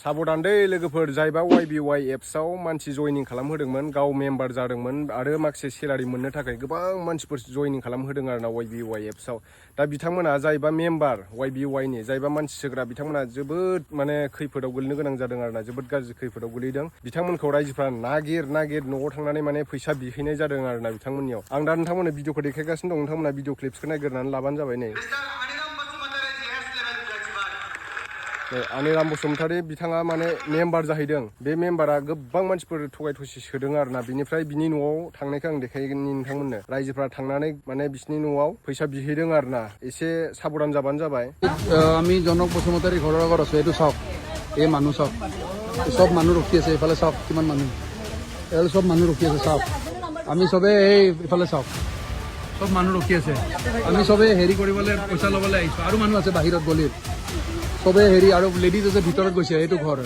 साबधान दै लोगोफोर जायबा YBY एप्सआव मानसि जयनिं खालामहोदोंमोन गाव मेम्बार जादोंमोन आरो माखासे सेलारि मोननो थाखाय गोबां मानसिफोर जयनिं खालामहोदों आरोना YBY एप्सआव दा बिथांमोना जायबा मेम्बार YBY नि जायबा मानसि सोग्रा बिथांमोना जोबोद माने खैफोदाव गोलैनो गोनां जादों आरोना जोबोद गाज्रि खैफोदाव गोलैदों बिथांमोनखौ रायजोफ्रा नागिर न'आव थांनानै माने फैसा बिहैनाय जादों आरोना बिथांमोननियाव आं दा नोंथांमोननो भिडिअखौ देखायगासिनो दं नोंथांमोना भिडिअ क्लिप्सखौ नायग्रोनानै लाबानो जाबाय नै आनिराम बसुमतारी बिथाङा माने मेम्बार जाहैदों बे मेम्बारा गोबां मानसिफोर थगाय थसि सोदों आरोना बिनिफ्राय बिनि न'आव थांनायखौ आं देखायगोन नोंथांमोननो रायजोफ्रा थांनानै माने बिसिनि न'आव फैसा बिहैदों आरोना एसे साबधान जाबानो जाबाय আমি জনক বসুমতাৰী ঘৰৰ আগত আছো এইটো চাওক এই মানুহ চাওক সব মানুহ ৰখি আছে এইফালে চাওক কিমান মানুহ এই সব মানুহ ৰখি আছে চাওক আমি সবে এই ইফালে চাওক সব মানুহ ৰখি আছে আমি সবে হেৰি কৰিবলৈ পইচা ল'বলৈ আহিছো আৰু মানুহ আছে বাহিৰত গলিত সবে হেৰি আৰু লেডিজ আছে ভিতৰত গৈছে এইটো ঘৰ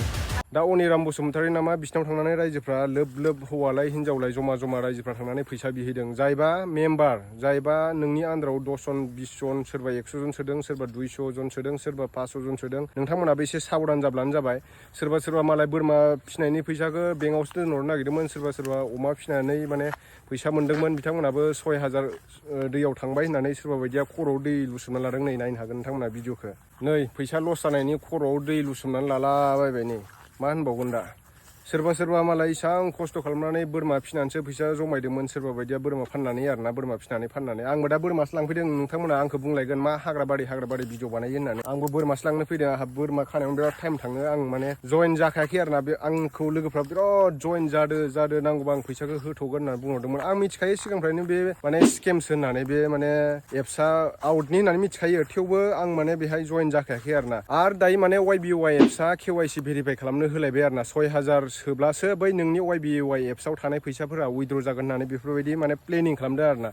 दा अनिराम बसुमतारी नामा बिसिनाव थांनानै रायजोफ्रा लोब हौवालाय हिनजावलाय जमा रायजोफ्रा थांनानै फैसा बिहैदों जायबा मेम्बार जायबा नोंनि आन्दाराव 10 जन 20 जन सोरबा 100 जन सोदों सोरबा 200 जन सोदों सोरबा 500 जन सोदों नोंथांमोनाबो एसे साबधान जाब्लानो जाबाय सोरबा मालाय बोरमा फिनायनि फैसाखौ बेंकआवसो दोनहरनो नागिरदोंमोन सोरबा अमा फिनानै माने फैसा मोनदोंमोन बिथांमोनाबो 6000 दैयाव थांबाय होननानै सोरबा बायदिया खर'आव दै लुसोमना लादों नै नायनो हागोन नोंथांमोना भिडिअखौ नै फैसा लस जानायनि खर'आव दै लुसोमनानै लालाबायबाय नै मा होनबावगोन दा सोरबा मालाय इसां खस्थ' खालामनानै बोरमा फिनानैसो फैसा जमायदोंमोन सोरबा बायदिया बोरमा फाननानै आरोना बोरमा फिनानै फाननानै आंबो दा बोरमासो लांफैदों नोंथांमोना आंखौ बुंलायगोन मा हाग्राबारि भिडिअ बानायो होननानै आंबो बोरमासो लांनो फैदों आंहा बोरमा खानायावनो बिराद टाइम थाङो आं माने जयेन जाखायाखै आरोना बे आंखौ लोगोफ्रा बिराद जयेन जादो नांगौबा आं फैसाखौ होथ'गोन होननानै बुंहरदोंमोन आं मिथिखायो सिगांनिफ्रायनो बे माने स्केमसो होननानै बे माने एप्सआ आउटनि होननानै मिथिखायो थेवबो आं माने बेहाय जयेन जाखायाखै आरोना आरो दायो माने YBY एप्सआ KYC भेरिफाइ खालामनो होलायबाय आरोना 6000 सोब्लासो बै नोंनि YBY एप्सआव थानाय फैसाफोरा उइद्र' जागोन होननानै बेफोरबायदि माने प्लेनिं खालामदों आरोना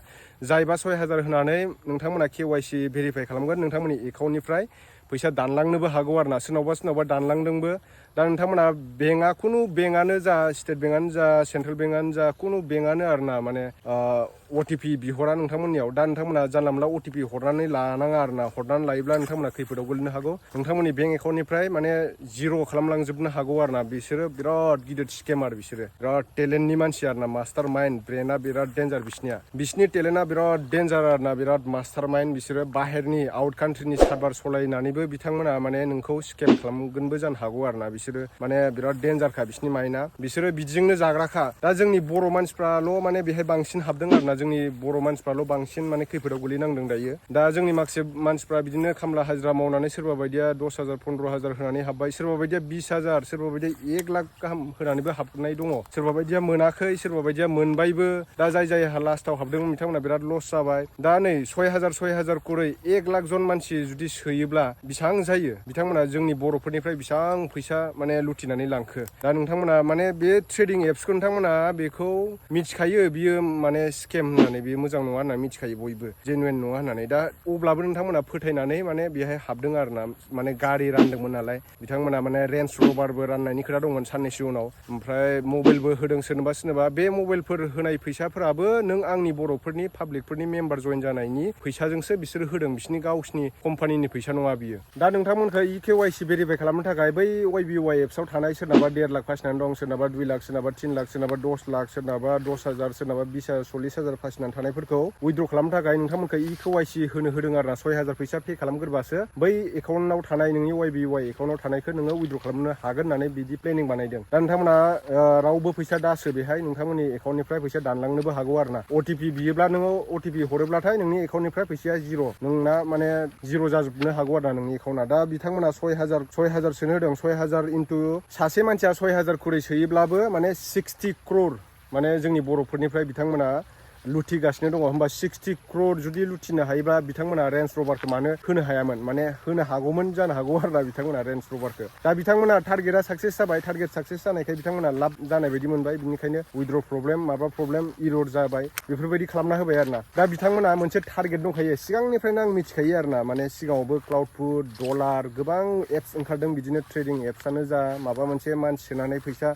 जायबा 6000 होनानै नोंथांमोना KYC भेरिफाइ खालामगोन नोंथांमोननि एकाउन्टनिफ्राय फैसा दानलांनोबो हागौ आरोना सोरनावबा दानलांदोंबो दा नोंथांमोना बेंकआ खुनु बेंकआनो जा स्टेट बेंकआनो जा सेन्ट्रेल बेंकआनो जा खुनु बेंकआनो आरोना माने OTP बिहरा नोंथांमोननियाव दा नोंथांमोना जानला मोनला OTP हरनानै लानाङा आरोना हरनानै लायोब्ला नोंथांमोना खैफोदाव गोलैनो हागौ नोंथांमोननि बेंक एकाउन्टनिफ्राय माने जिर' खालामलांजोबनो हागौ आरोना बिसोरो बिराद गिदिर स्केमार बिसोरो बिराद टेलेन्टनि मानसि आरोना मास्टार माइन्ड ब्रेना बिराद डेन्जार बिसिनि टेलेन्टआ बिराद डेन्जार आरोना बिराद मास्टार माइन्ड बिसोरो बाहेरनि आउट कान्ट्रिनि सार्भार सलायनानैबो बिथांमोना माने नोंखौ स्केम खालामगोनबो जानो हागौ आरोना बिसोरो माने बिराद डेन्जारखा बिसिनि माइन्डआ बिसोरो बिदिजोंनो जाग्राखा दा जोंनि बर' मानसिफ्राल' माने बेहाय बांसिन हाबदों आरोना जोंनि बर' मानसिफ्राल' बांसिन माने खैफोदाव गोलैनांदों दायो दा जोंनि माखासे मानसिफ्रा बिदिनो खामला हाजिरा मावनानै सोरबा बायदिया 10,000 15,000 होनानै हाबबाय सोरबा बायदिया 20,000 सोरबा बायदिया 1 लाख गाहाम होनानैबो हाबनाय दङ सोरबा बायदिया मोनाखै सोरबा बायदिया मोनबायबो दा जायहा लास्टाव हाबदों बिथांमोना बिराद लस जाबाय दा नै 6000 करै 1 लाख जन मानसि जुदि सोयोब्ला बेसेबां जायो बिथांमोना जोंनि बर'फोरनिफ्राय बेसेबां फैसा माने लुथिनानै लांखो दा नोंथांमोना माने बे ट्रेडिं एप्सखौ नोंथांमोना बेखौ मिथिखायो बियो माने स्केम होननानै बियो मोजां नङा होननानै मिथिखायो बयबो जेनुइन नङा होननानै दा अब्लाबो नोंथांमोना फोथायनानै माने बेहाय हाबदों आरोना माने गारि रानदोंमोन नालाय बिथांमोना माने रेन्ज रभारबो राननायनि खोथा दंमोन साननैसो उनाव ओमफ्राय मबाइलबो होदों सोरनोबा बे मबाइलफोर होनाय फैसाफोराबो नों आंनि बर'फोरनि पाब्लिकफोरनि मेम्बार जयेन जानायनि फैसाजोंसो बिसोरो होदों बिसिनि गावसिनि कम्पानिनि फैसा नङा बियो दा नोंथांमोनखौ KYC भेरिफाइ खालामनो थाखाय बै YBY एप्सआव थानाय सोरनाबा 1.5 लाख फासिनानै दं सोरनाबा 2 लाख सोरनाबा 3 लाख सोरनाबा 10 लाख सोरनाबा 10,000 सोरनाबा 20,000 40,000 फासिनानै थानायफोरखौ उइद्र' खालामनो थाखाय नोंथांमोनखौ KYC होनो होदों आरोना 6000 फैसा पे खालामग्रोबासो बै एकाउन्टआव थानाय नोंनि YBY एकाउन्टआव थानायखौ नोङो उइद्र' खालामनो हागोन होननानै बिदि प्लेनिं बानायदों दा नोंथांमोना रावबो फैसा दासो बेहाय नोंथांमोननि एकाउन्टनिफ्राय फैसा दानलांनोबो हागौ आरोना OTP बियोब्ला नोङो OTP हरोब्लाथाय नोंनि एकाउन्टनिफ्राय फैसाया जिर' नोंना माने जिर' जाजोबनो हागौ आरोना नोंनि एकाउन्टआ दा बिथांमोना 6000 सोनो होदों 6000 इन्टु सासे मानसिया 6000 करै सोयोब्लाबो माने 60 crore माने जोंनि बर'फोरनिफ्राय बिथांमोना लुथिगासिनो दङ होमबा 60 crore जुदि लुथिनो हायोबा बिथांमोना रेन्ज रभारखौ मानो होनो हायामोन माने होनो हागौमोन जानो हागौ आरोना बिथांमोना रेन्ज रभारखौ दा बिथांमोना टारगेटआ साक्सेस जाबाय टारगेट साक्सेस जानायखाय बिथांमोना लाब जानाय बायदि मोनबाय बिनिखायनो उइद्र' प्रब्लेम माबा प्रब्लेम इरर जाबाय बेफोरबायदि खालामना होबाय आरोना दा बिथांमोना मोनसे टारगेट दंखायो सिगांनिफ्रायनो आं मिथिखायो आरोना माने सिगाङावबो क्लाउडफुड डलार गोबां एप्स ओंखारदों बिदिनो ट्रेडिं एप्सआनो जा माबा मोनसे मानसि सोनानै फैसा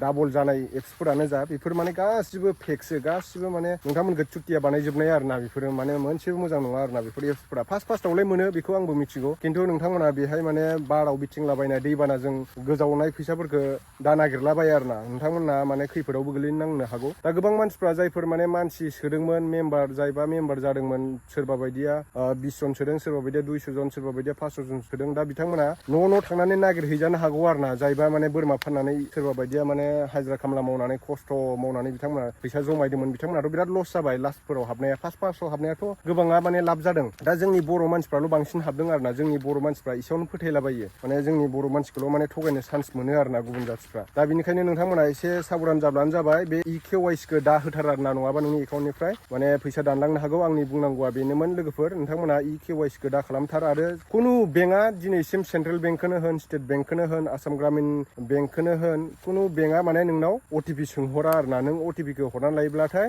डाबल जानाय एप्सफोरानो जा बेफोर माने गासिबो फेकसो गासिबो माने नोंथांमोनखौ चुटिया बानायजोबनाय आरोना बेफोरो माने मोनसेबो मोजां नङा आरोना बेफोर एप्सफोरा फार्स्टआवलाय मोनो बेखौ आंबो मिथिगौ खिन्थु नोंथांमोना बेहाय माने बाराव बिथिंलाबायनाय दैबानाजों गोजावनाय फैसाफोरखौ दा नागिरलाबायो आरोना नोंथांमोना माने खैफोदावबो गोलैनांनो हागौ दा गोबां मानसिफ्रा जायफोर माने मानसि सोदोंमोन मेम्बार जायबा मेम्बार जादोंमोन सोरबा बायदिया 20 जन सोदों सोरबा बायदिया 200 जन सोरबा बायदिया 500 जन सोदों दा बिथांमोना न' थांनानै नागिरहैजानो हागौ आरोना जायबा माने बोरमा फाननानै सोरबा बायदिया माने हाजिरा खामला मावनानै खस्थ' मावनानै बिथांमोना फैसा जमायदोंमोन बिथांमोनाथ' बिराद लस जाबाय लास्टफोराव हाबनाया फार्स्टआव हाबनायाथ' गोबाङा माने लाब जादों दा जोंनि बर' मानसिफ्राल' बांसिन हाबदों आरोना जोंनि बर' मानसिफ्रा एसेयावनो फोथायलाबायो माने जोंनि बर' मानसिखौल' माने थगायनो चान्स मोनो आरोना गुबुन जाथिफ्रा दा बेनिखायनो नोंथांमोना एसे साबधान जाब्लानो जाबाय बे EKYC दा होथार आरोना नङाबा नोंनि एकाउन्टनिफ्राय माने फैसा दानलांनो हागौ आंनि बुंनांगौआ बेनोमोन लोगोफोर नोंथांमोना EKYC दा खालामथार आरो खुनु बेंकआ दिनैसिम सेन्ट्रेल बेंकखौनो होन स्टेट बेंकखौनो होन आसाम ग्रामिन बेंकखौनो होन खुनु बेंकआ माने नोंनाव OTP सोंहरा आरोना नों OTPखौ हरनानै लायोब्लाथाय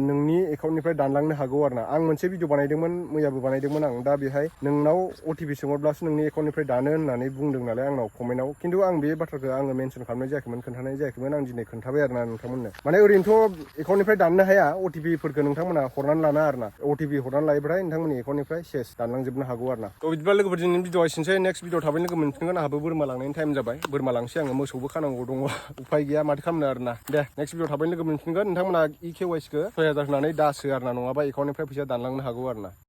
नोंनि एकाउन्टनिफ्राय दानलांनो हागौ आरोना आं मोनसे भिडिअ बानायदोंमोन मैयाबो बानायदोंमोन आं दा बेहाय नोंनाव OTP सोंहरब्लासो नोंनि एकाउन्टनिफ्राय दानो होननानै बुंदों नालाय आंनाव कमेन्टआव खिन्थु आं बे बाथ्राखौ आङो मेनसन खालामनाय जायाखैमोन खोन्थानाय जायाखैमोन आं दिनै खोन्थाबाय आरोना नोंथांमोननो माने ओरैनोथ' एकाउन्टनिफ्राय दाननो हाया OTPफोरखौ नोंथांमोना हरनानै लाना आरोना OTP हरनानै लायोब्लाथाय नोंथांमोननि एकाउन्टनिफ्राय सेस दानलांजोबनो हागौ आरोना थ' बिदिबा लोगोफोर दिनैनि भिडिअआ एसेनोसै नेक्स्ट भिडिअ थाबैनो लोगो मोनफिनगोन आंहाबो बोरमा लांनायनि टाइम जाबाय बोरमा लांसै आङो मोसौबो खानांगौ दङ उफाय गैया माथो खालामनो आरोना दे नेक्स्ट भिडिअ थाबैनो लोगो मोनफिनगोन नोंथांमोना EKYC खौ 6000 होनानै दासो आरोना नङाबा एकाउन्टनिफ्राय फैसा दानलांनो हागौ आरोना